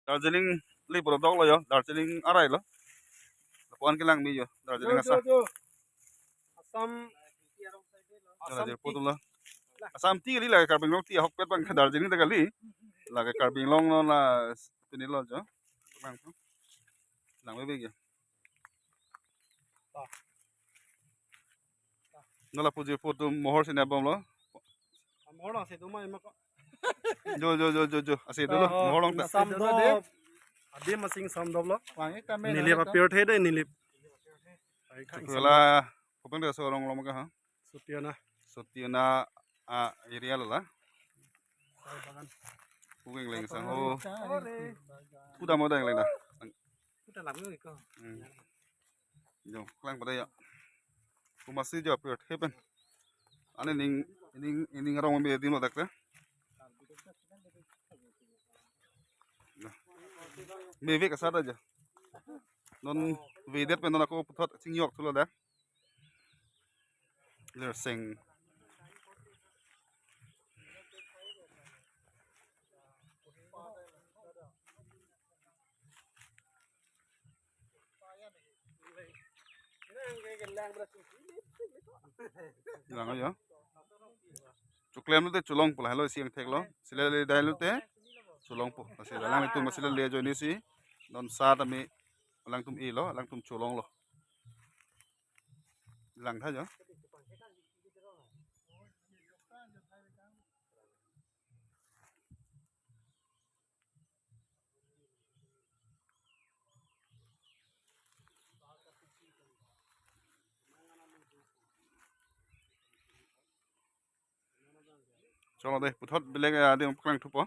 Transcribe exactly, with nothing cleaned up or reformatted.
Darjeeling le pura dok lo jo, Darjeeling arai lo. Lapu-an kelang me jo, Darjeeling Jo, asam. jo, jo. Assam. Assam Darjeeling tea. Photo lo. Assam tea kali, lake Karbi Anglong tea ahokpet abang ke Darjeeling ta kali. Lake Karbi Anglong lo la pini lo jo. Lang tu. Lang bebe jo. Non lapu jirpo atum mohor si nep bom lo. Mohor along ase do ma ema ko. Jo, jo, jo, jo, jo. Ase do lo. Oh, mohor along ta. Assam do. Adim asing Assam do lo. Wang ik ta me Nilip na apir the de, Nilip. Ai khang Chukla, kopeng de so rong lo ma ke ha. Sutiana. Sutiana, ah, area lo la. Sai bagan. Pu ke ingleng sang ho. Pu dam mo da ingleng da. Pu ta lam ko. Hmm. Jo, klang pada ya. Pu masi jo apir the pen. Ane ning, ning, ning arong me adim lo dak te. Nah. Me vek asat aja. Non vedet pen non ako puthot chingjok thulo dak. Lerseng. Lang jo. Chuklem lote chulongpo, lahelo isi angthek lo. Sila le dai lote chulongpo. Lasi alanglitum sila le ajoine si. Non sat ami alangtum ilo, alangtum chulong lo. Lang tha jo. Cholo de, puthot belek, ah, adim klang thupo.